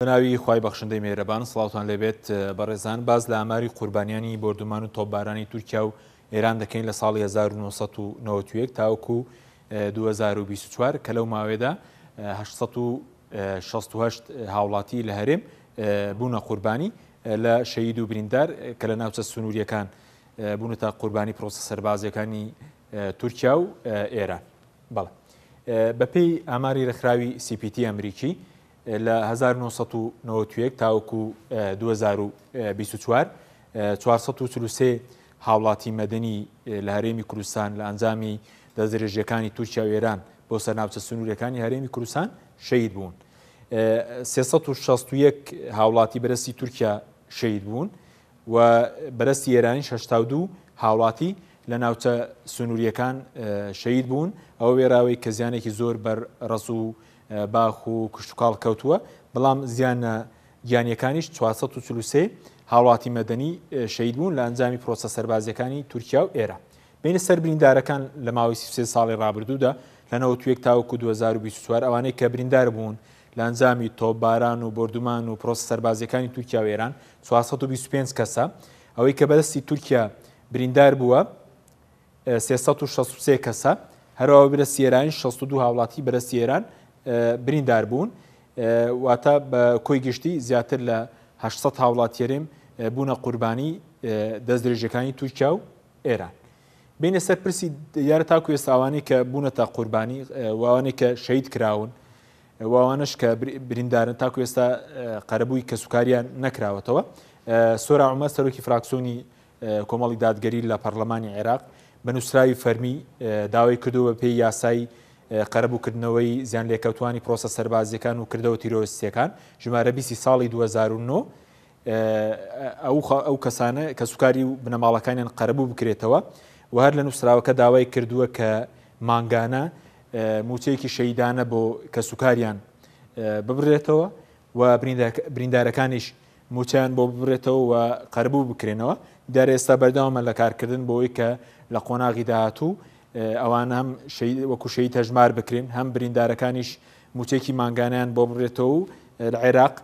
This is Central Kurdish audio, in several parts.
بەناوی خوای بەخشندەی مێرەبان سڵاوتان لێبێت بەڕێزان باس لە ئاماری قوربانیانی بۆردومان و تۆپبارانی تورکیا و ئێران دەکەین لە ساڵی 1991 تاوەکو 2024 کە لەو ماوەیەدا 868 هاوڵاتی لە هەرێم بوونە قوربانی لە شەهید و بریندار کە لە ناوچە سنووریەکان بوونەتە قوربانی پرۆسە سەربازیەکانی تورکیا و ئێران. بەڵێ بەپێی ئاماری ڕێکخراوی CPT ئەمریکی لە 1991 تاوەکو 2024 443 هاوڵاتی مەدەنی لە هەرێمی کوردستان لە ئەنجامی دەستدرێژیەکانی تورکیا و ئێران بۆ سەر ناوچە سنوورەکانی هەرێمی کوردستان شەهید بوون. 361 هاوڵاتی بەرەستی تورکیا شەهید بوون و بەرەستی ئێرانیش 82 هاوڵاتی لە ناوچە سنووریەکان شەهید بوون. ئەوە وێراوەی کە زیانێکی زۆر بەر ڕەز و باخ و کشتوکاڵ کەوتووە، بەڵام زیانە گیانییەکانیش 443 هاوڵاتی مەدەنی شەهید بوون لە ئەنجامی پرۆسە سەربازییەکانی تورکیا و ئێران. بێینە سەر بریندارەکان لە ماوەی 33 ساڵی ڕابردوودا لە 91 تاوەکو 2024 ئەوانەی کە بریندار بوون لە ئەنجامی تۆپباران و بۆردومان و پرۆسە سەربازییەکانی تورکیا و ئێران 425 کەسە. ئەوەی کە بەدەستی تورکیا بریندار بووە 363 کەسە، هەروەها بەرەستی ئێرانیش 62 هاوڵاتی بەرەستی ئێران بریندار بوون، واتە بە کۆی گشتی زیاتر لە 800 هاوڵاتی هەرێم بوونە قوربانی دەستدرێژیەکانی تورکیا و ئێران. بینە سەر پرسی دیارە تاکو ئێستا ئەوانەی کە بوونەتە قوربانی وانەی کە شەهید کراون واوانش کە بریندارن تاکو ئێستا قەرەبووی کەسوکاریان نەکراوەتەوە. سۆرا عومەر سەرۆکی فراکسیۆنی کۆمەڵی دادگەری لە پەرلەمانی عێراق بە نووسراوی فەرمی داوای کردووە بەپێی یاسای قەرەبووکردنەوەی زیانلێکەوتوانی پرۆسە سەربازیەکان و کردەوە تیرۆریستیەکان ژمارە 20 ساڵی 2009 ئەو ئەو کەسانە کەسوکاری و بنەماڵەکانیان قەرەبوو بکرێتەوە و هەر لە نووسراوەکە داوای کردووە کە مانگانە موچەیەکی شەیدانە بۆ کەسوکاریان ببرێتەوە و بریندارەکانیش مووچەیان بۆ ببرێتەوە و قەرەبوو بکرێنەوە. دیارە ئێستا بەردەوامە لە کارکردن بۆ ئەوەی کە لە قۆناغی داهاتوو ئەوان هەم وەکو شەهید هەژمار بکرێن، هەم بریندارەکانیش مووچەیەکی مانگانەیان بۆ ببرێتەوە و لە عێراق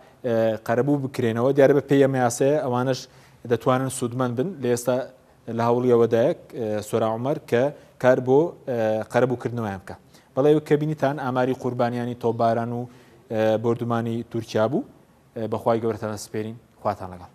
قەرەبوو بکرێنەوە. دیارە بە پێی ئەم یاسایە ئەوانەش دەتوانن سوودمەند بن. لە ئێستا لە هەوڵی ئەوەدایە سۆران عومەر کە کار بۆ قەرەبووکردنەوەیان بکا. بەڵێ کە بینیتان ئاماری قوربانیانی تۆپباران و بۆردومانی تورکیا بوو. بەخوای گەورەتان ئەسپێرین خواتان لەگەڵ.